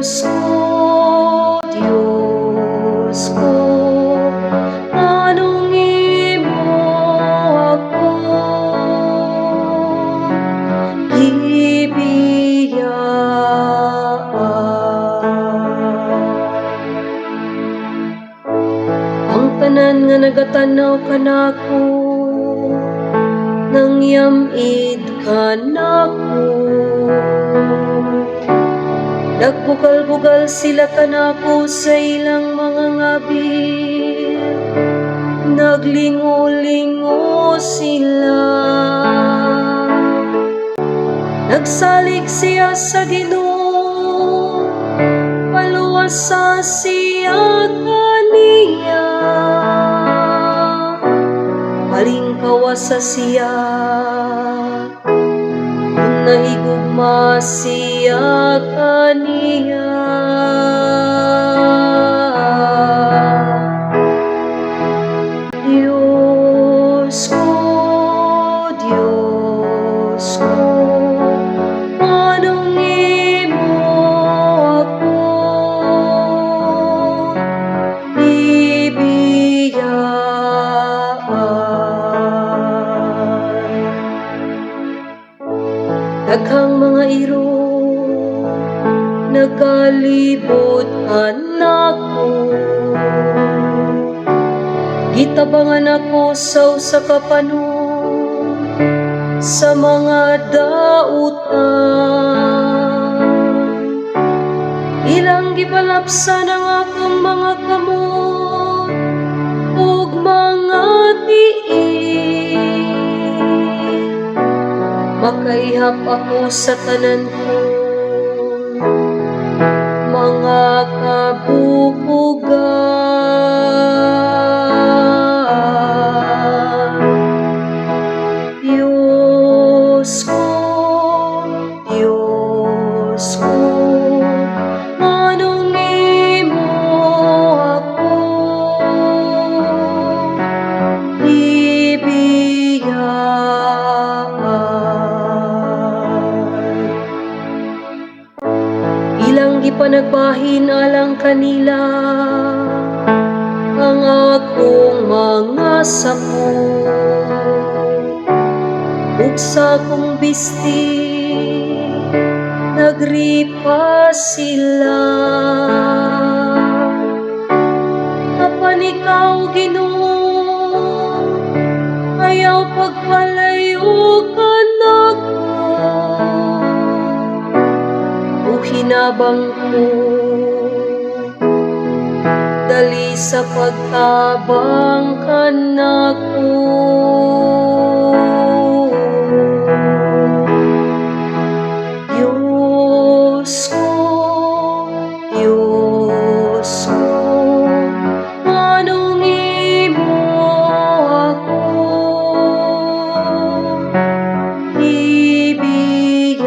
Diyos ko, Diyos ko, nganong imo ako gibiyaan? Ang tanan nga nagatanaw kanako nangyam-id kanako. Nagbugal-bugal sila kanako sa ilang mga ngabil. Naglingo-lingo sila. Nagsalig siya sa Ginoo, paluwasa siya kaniya. Palingkawasa siya kung nahigugma siya kaniya. Diyos ko, Diyos ko, nganong imo ako gibiyaan? Daghang mga iro nagalibot kanako. Gitabangan ako sa usa ka panon sa mga dautan. Ilang gibalapsan ang akong mga kamot ug mga tiil. Makaihap ako sa tanan kong mga kabukugan. Diyos ko, Diyos ko, nganong imo ako gibiyaan? Ilang gipanagbahin alang kanila ang akong mga sapot ug sa akong bisti nagripa sila. Apan ikaw, Ginoo, ayaw pagpalayo kanako. O hinabang ko, dali sa pagtabang kanako. Diyos ko, Diyos ko, nganong imo ako gibiyaan?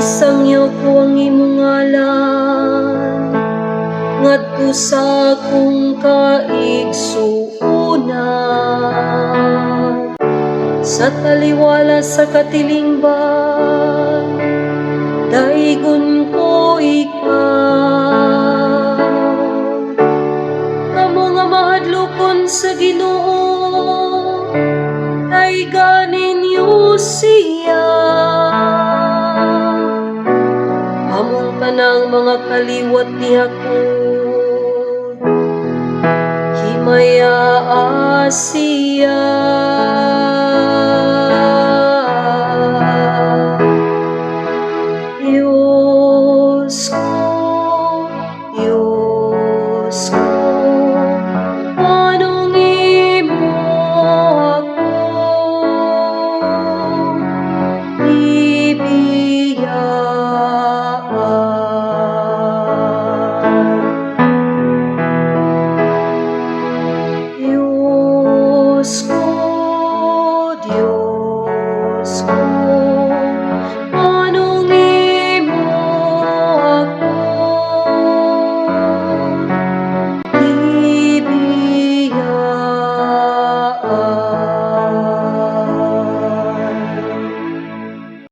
Isangyaw ko ang imong ngalan ngadto sa akong kaigsuonan. Sa taliwala sa katilingban, daygon ko ikaw. Kamo nga mahadlokon sa Ginoo, dayga ninyo siya. Kamong tanang mga kaliwat ni Jacob, himayaa siya.